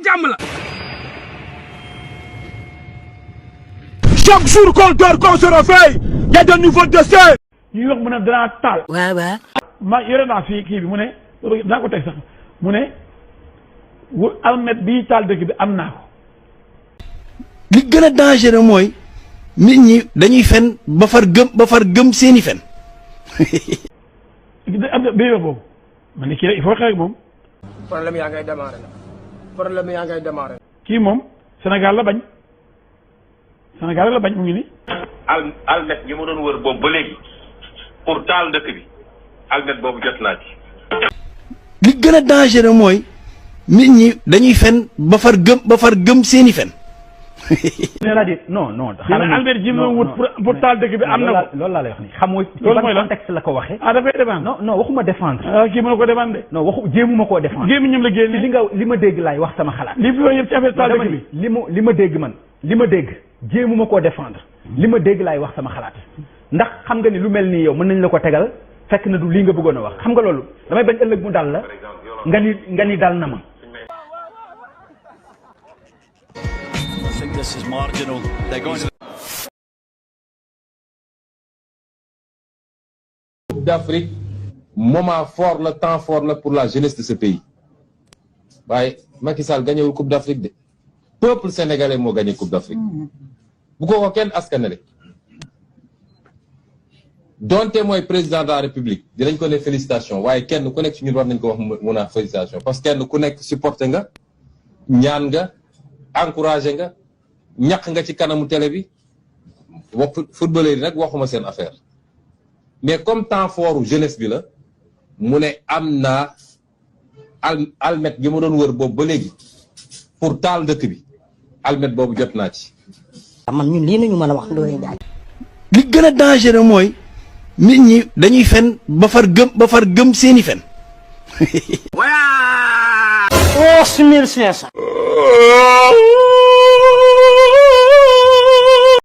jàmm la. Chaque jour qu'on dort, qu'on se réveille, il y a de nouveaux dossiers. ñuy wax mu ne danaa taal. waaw waaw. ma yore naa fii kii bi mu ne dinaa ko teg sax mu ne almet bii taal dëkk bi am naa ko. li gën a dangereux mooy nit ñi dañuy fen ba far gëm seeni fen. am na béy boobu man ni kii rek il faut xeex ak moom. problème yaa ngay démarré na problème yaa ngay démarré. kii moom Sénégal la bañ Sénégal la bañ mu ngi ni almet gi ma doon wër boobu ba léegi pour taal dëkk bi almet boobu jot naa ci. li gën a dangereux mooy nit ñi dañuy fen ba far gëm seeni fen. non non. xaaral Albert ji ma wut pour taal dëkk bi am na ko. loolu laa lay wax nii xam nga loolu mooy ban contexte la ko waxee. ah dafay défendre. non waxuma défendre. ah kii mën na ko défendre. non jéemuma koo défendre. jéemi ñoom la génne. li ma dégg laay wax sama xalaat. li fi wax yëpp ci affaire taal dëkk bi. li ma dégg man li ma dégg jéemuma koo défendre. li ma dégg laay wax sama xalaat ndax xam nga ni lu mel nii yow mën nañ la ko tegal fekk na du lii nga bëggoon a wax xam nga loolu damay bañ ëllëg mu dal la nga ni dal na ma. This is marginal. They're going to... Coupe d'Afrique, moment fort, le temps fort là pour la jeunesse de ce pays. waaye Macky Sall gagné wul Coupe d'Afrique de peuple sénégalais moo gagné Coupe d'Afrique. bu ko kenn askanale. donte mooy président de la République dinañ ko ne félicitation waaye kenn ku nekk ci ñun war nañ ko wax mun a félicitation parce que kenn ku nekk supporté nga ñaan nga encouragé nga. ñaq nga ci kanamu télé bi wax footballeur yi nag waxuma seen affaire mais comme temps fort jeunesse bi la mu ne am naa almet gi ma doon wër boobu ba léegi pour taal dëkk bi almet boobu jot naa ci. man ñun lii nañu mën a wax Ndoye Ndiaye. li gën a dangereux mooy nit ñi dañuy fen ba far gëm seeni fen. Voilà. 11 500.